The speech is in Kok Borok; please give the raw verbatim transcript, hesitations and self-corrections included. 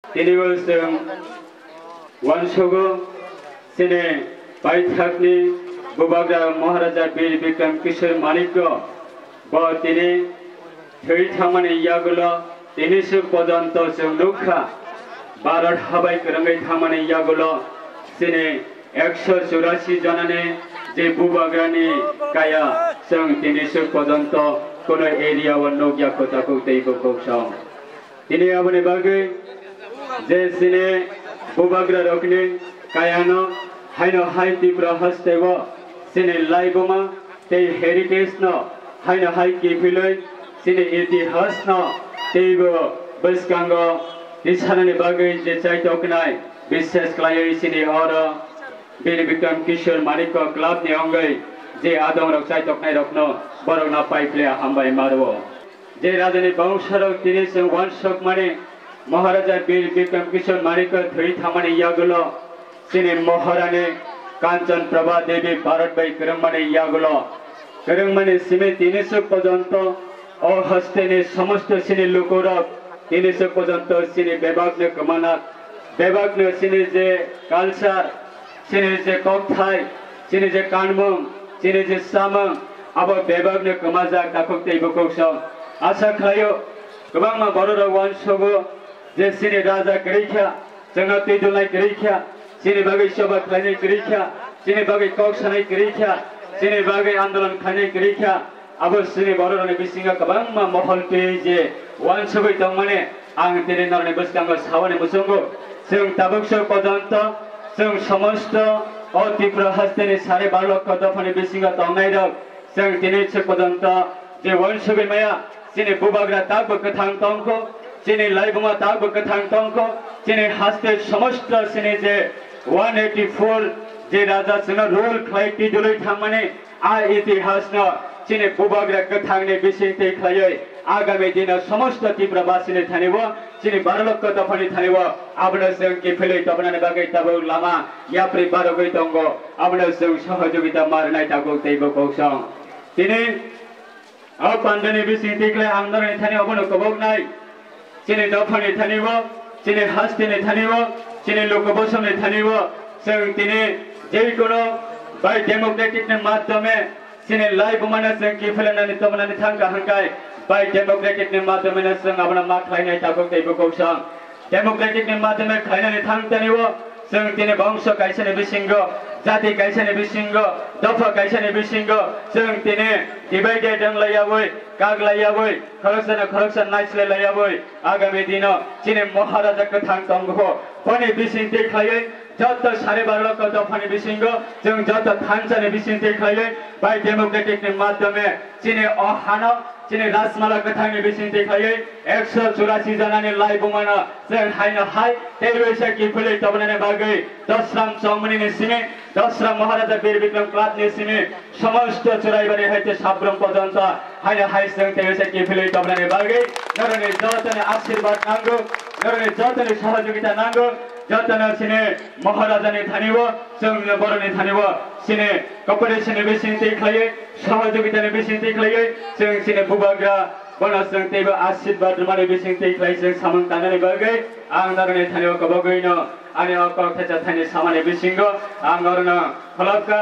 Tini o chwng uansugo chini paithakni Bubagra Maharaja Bir Bikram Kishore Manikya bo tini thwi thangmani yagulo tini swk pojonto chwng nukha. Bharat habai kwrwngwi thangmani yagulo chini ekso churasi jonani je Bubagrani kaya chwng tini swk pojonto kuno area o nukya kwtakwk tei bukhuk song. Tini aboni bagwi je chini Bubagra rokni kayano haino hai Tripura hasteo chini laibuma tei heritage no haino hai kiphilwi chini itihas no teibo bwskango tisanani bagwi je chaitoknai, bishes khlaiwi chini oro Bir Bikram Kishore Manikya Club ni wngwi je adongrok chaitoknairokno borokno paiphle hambai maro. Je rajani bongsorok tini chwng uansukmani Maharaja Bir Bikram Kishore Manikya thwi thangmani yagulo chini Maharani Kanchan Prabha Devi Bharat bai kwrwngmani yagulo kwrwngmani simi tini swk pojonto o hasteni somosto chini lukurok tini swk pojonto chini bebakno kwmana, bebakno chini je culture, chini je kokthai, chini je kanmung, chini je samung, abo bebakno kwmajak takhuk tei bukhuk song. Asa khlaio, kwbangma bororok uansugo je chini raja kwrwi kha, chwngno twi dulnai kwrwi kha, chini bagwi choba khlainai kwrwi kha, chini bagwi kok sanai kwrwi kha, chini bagwi andolon khlainai kwrwi kha. Abo chini bororokni bisingo kwbangma mohol twi je uansugwi tongmani ang tini norokni bwskango saboni muchungo. Chwng tabuk swk pojonto chwng somosto o Tripura hasteni sare baro lokho dophani bisingo tongnairok chwng tini swk pojonto je uansugwi maya. Chini Bubagra takbo kwthang tongkho, chini laibuma takbo kwthang tongkho, chini haste somosto chini je one eighty four je raja chwngno rule khlai twi dulwi thangmani, a itihasno chini Bubagra kwthangni bisingtwi khlaiwi agami dino somosto Tripura basini thanibo, chini baro lokho dophani thanibo abono chwng kiphilwi tobonani bagwi tabuk lama yapri barogwi tongo, abono chwng sohojogita ma rwnai takhuk tei bukhuk song. Tini o pandani bisingtwi khlai ang norokni thani obono koboknai. Chini dophani thanibo, chini hasteni thanibo, chini lukubosongni thanibo, chwng tini jekono bai democratic ni madhyome chini laibumano chwng kiphilanani tongmani thangkha hwnkhe bai democratic ni madhyomeno chwng abono ma khlainai takhuk tei bukhuk song. Democratic ni madhyome khlainani thang tanibo, chwng tini bongso kaisani bisingo, jati kaisani bisingo, dopha kaisani bisingo, chwng tini divided wng laiyawi, kak laiyawi, khoroksano khoroksa naislai laiyawi, agami dino chini Maharaja kwthang tongkho, boni bisingtwi khlaiwi joto sare baro lokho dophani bisingo, chwng joto thansani bisingtwi khlaiwi bai democratic ni madhyome chini o hano, chini Rajmala kwthangni bisingtwi khlaiwi ekso churasi janani laibumano chwng haino hai tei waisa kiphilwi tobonani bagwi dosram chongmani ni simi dosram Maharaja Bir Bikram Club ni simi somosto churaibari haite sabrum pojonto haino hai chwng tei waisa kiphilwi tobonani bagwi norokni jotoni ashirbad nango, norokni jotoni sohojogita nango, jotono chini Maharajani thanibo, chwng boroni thanibo, chini cooperation ni bisingtwi khlaiwi, sohojogitani bisingtwi khlaiwi, chwng chini Bubagra bono chwng teibo ashirbad rwmani bisingtwi khlai chwng samung tangnani bagwi ang norokni thani o kobogwino ani o kok thecha thani samani bisingo ang norokno kholopkha.